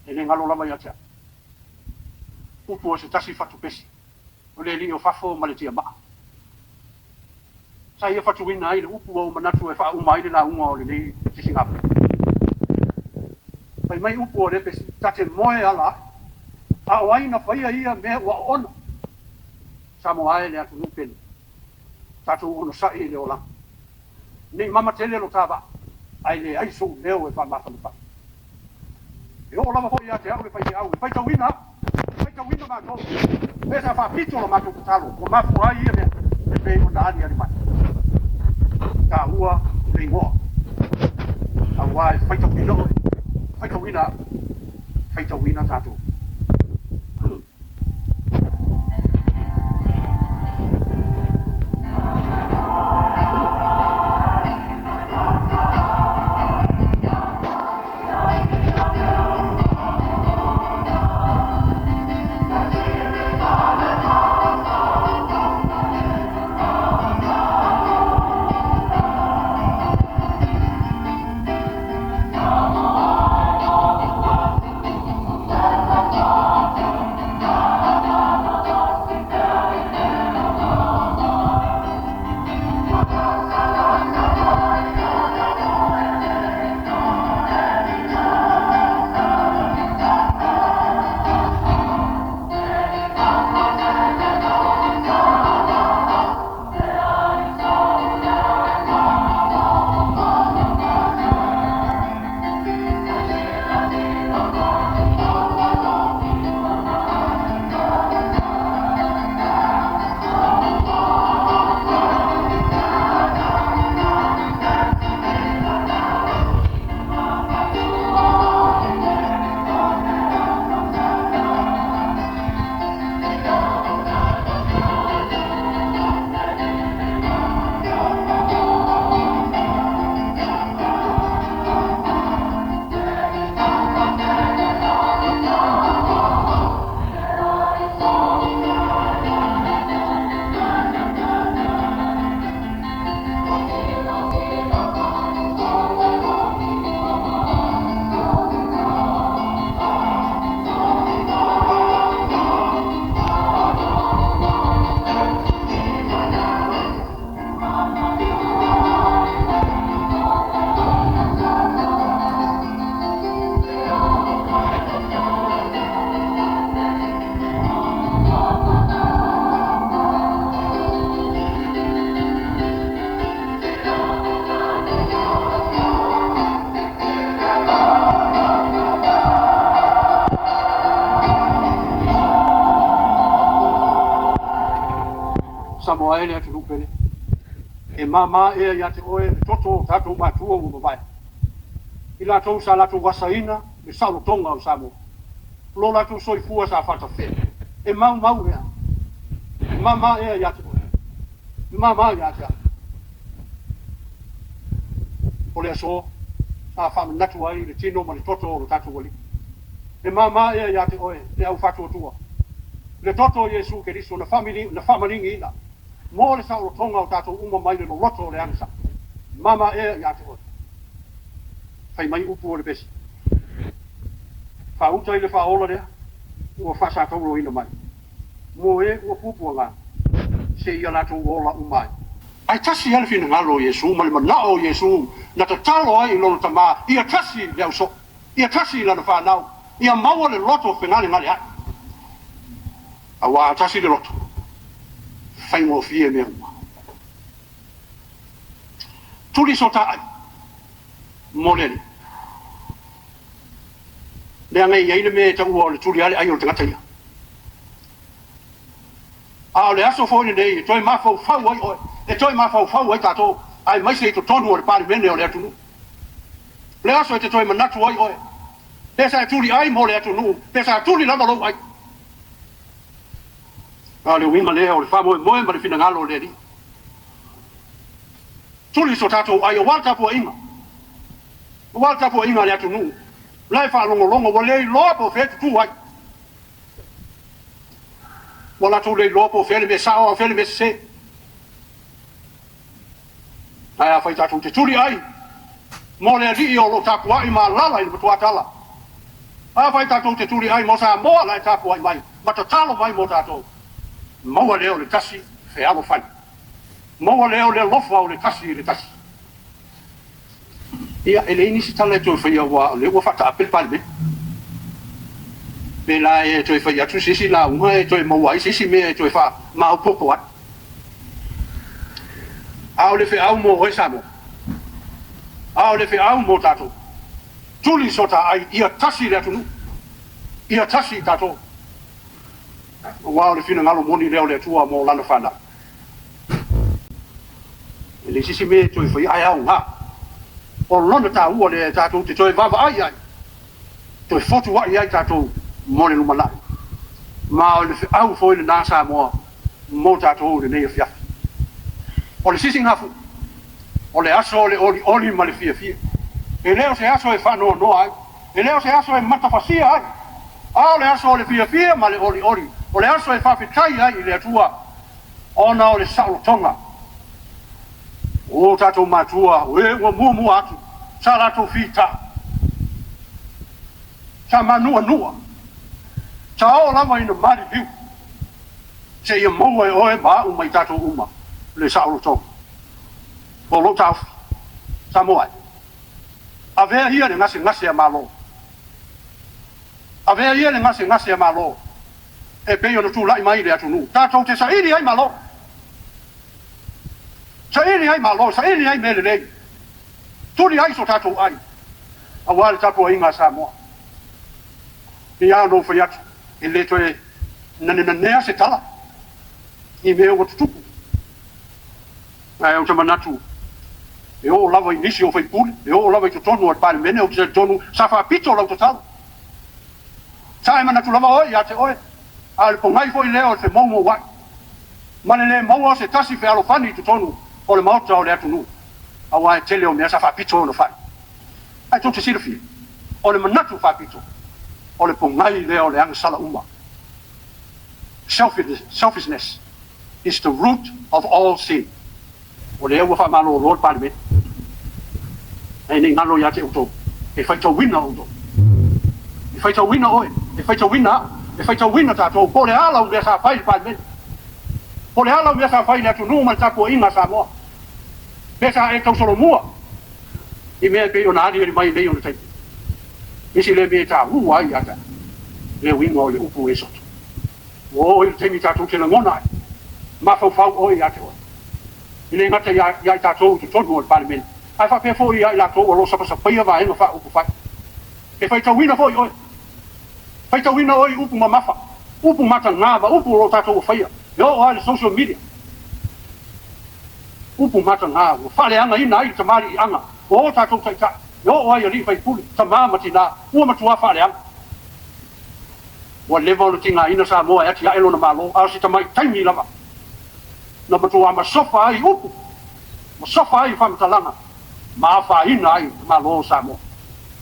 E le galo lava ia te au. Upu o se tasi fatu pesi, o le alii o fafo ma le tiamaa. Sa ia fatuina ai le upu ua ou manatu e faauma ai le lauga o lenei sisigapu. Fai mai upu o lea pesi, ta te moe ala ae, a o ai na faia ia mea ua oona? Samoa e le atunuu pele, tatou onosai i le olaga. Ne i mama tele lo ta vaa, ae leai sou leo e faamafanafana. E oo lava foi ia te au le faifeau e faitauina au, e faitauina matou, pe sa faapito la matou tatalo ua mafua ai ia mea e pei ona aliali mai. Taua le igoa, aua e faitauina oe, faitauina au, faitauina tatou. Samoa e le atunuu pele, e mama ea ia te oe le toto o tatou matua ua mavae, i latou sa latou asaina le saolotoga o Samoa, lo latou soifua sa faatafea, e maumau ea, e mama ea ia te oe, e mama ia te au. O le aso sa faamanatu ai le tino ma le toto o lo tatou Alii. E mama ea ia te oe le au faatuatua, le toto o Iesu Keriso na faamaligiina mo le saolotoga o tatou uma mai le loloto o le agasala. Mama ea ia te oe. Fai mai upu o le pesi. Faauta i le faaola lea ua faasatauroina mai mo e ua puapuaga seia latou ola uma ai. Ae tasi lava le finagalo o Iesu ma le manao o Iesu na tatalo ai i lona Tama, ia tasi le ausoo, ia tasi lana fanau, ia maua le loto fegalegaleai. Aua a tasi le loto, faigofie mea uma. Tuli so ta ai mo le Alii. Leaga e i ai le mea e taua o le tuli lava le ai o le tagata ia. A o le aso foi lenei e toe mafaufau ai oe, e toe mafaufau ai tatou, aemaise i totonu o le Palemene o le atunuu. O le aso e te toe manatu ai oe, pe sa e tuli ai mo le atunuu, pe sa tuli lava lou ai. A o le uiga lea o le faamoemoe ma le finagalo o le Alii. Tuli so tatou ai aua le tapuaiga, aua le tapuaiga a le atunuu, la e faalogologo ua le iloa po o fea e tutu ai. Ua latou le iloa po o fea le mea sao a o fea le mea sese. Ae afai tatou te tuli ai mo le Alii o lo o tapuai ma alaala i le matuatala. Afai tatou te tuliai mo Samoa la e tapuai mai ma tatalo mai mo tatou, maua lea o le tasi fealofani, maua lea o le alofa o le tasi i le tasi. Ia, e leai nisi tala e toe faia aua o lea ua faataape le Palemene. Pe la e toe fai atu se isi lauga e toe maua ai se isi mea e toe faamaopoopo ai. A o le feau mo oe Samoa, a o le feau mo tatou, tuli so ta ai ia tasi le atunuu, ia tasi i tatou. Aua o le finagalo moni lea o le Atua mo lana fanau. E leai se isi mea e toe faia ae aoga. O lona taua lea tatou te toe vaavaai ai, toe fotuai ai tatou mo le lumanai. Ma o le feau foi lena Samoa mo tatou i lenei afiafi. O le sisigafua, o le aso o le olioli ma le fiafia. E le o se aso e faanoanoa ai, e le o se aso e matafasia ai, a o le aso o le fiafia ma le olioli, o le aso e faafetai ai i le Atua ona o le saolotoga. O tatou matua, o e ua muamua atu, sa latou fita, sa manuanua, sa oo lava ina maliliu, seia maua e oe ma au ma i tatou uma le saolotoga. O lou taofi, Samoa e, avea ia le gasegase a Malo, avea ia le gasegase a Malo e pei ona tulai mai i le atunuu, tatou te saili ai Malo, saili ai Malo, saili ai mea lelei, tuli ai so tatou ai, aua le tapuaiga a Samoa. Ia ona ou fai atu, e le toe nanenanea se tala i mea ua tutupu. Ae ou te manatu, e oo lava i nisi o faipule, e oo lava i totonu o le Palemene, ou te talitonu sa faapito lau tatalo. Sa e manatu lava oe ia te oe, a o le pogai foi lea o le femoumouai, ma le le maua o se tasi fealofani i totonu o le maota o le atunuu, aua e tele o mea sa faapito ona fai. Ae tou te silafia, o le manatu faapito, o le pogai lea o le agasala uma. Selfishness is the root of all sin. O lea ua faamalolo le Palemene. Ae ne i galo ia te outou, e faitauina outou. E faitauina oe, e faitauina au, e faitauina tatou, po o le a lau mea sa fai i le Palemene. Po o le a lau mea sa fai i le atunuu ma le tapuaiga a Samoa. Pe sa e tausolomua i mea e pei ona aliali mai nei ona taimi. Isi lea mea e taua ai ia te au, le uiga o le upu e soto. Ua oo i le taimi tatou te lagona ai, mafaufau oe ia te oe. E le gata ia i tatou i totonu o le Palemene, ae faapea foi ia i latou o lo o sapasapaia vaega faaupufai. E faitauina foi oe, faitauina oe i upu mamafa, upu mataga ma upu o lo o tatou faia, e oo lava i le social media. Upu mataga ua faaleagaina ai le tamaliiaga o o tatou taitai, e oo lava i alii faipule, tama ma tina, ua matua faaleaga. Ua leva ona tigaina Samoa e atiae lona Malo, a o se tamai taimi lava na matua masofa ai upu, masofa ai faamatalaga, ma afaina ai le Malo o Samoa.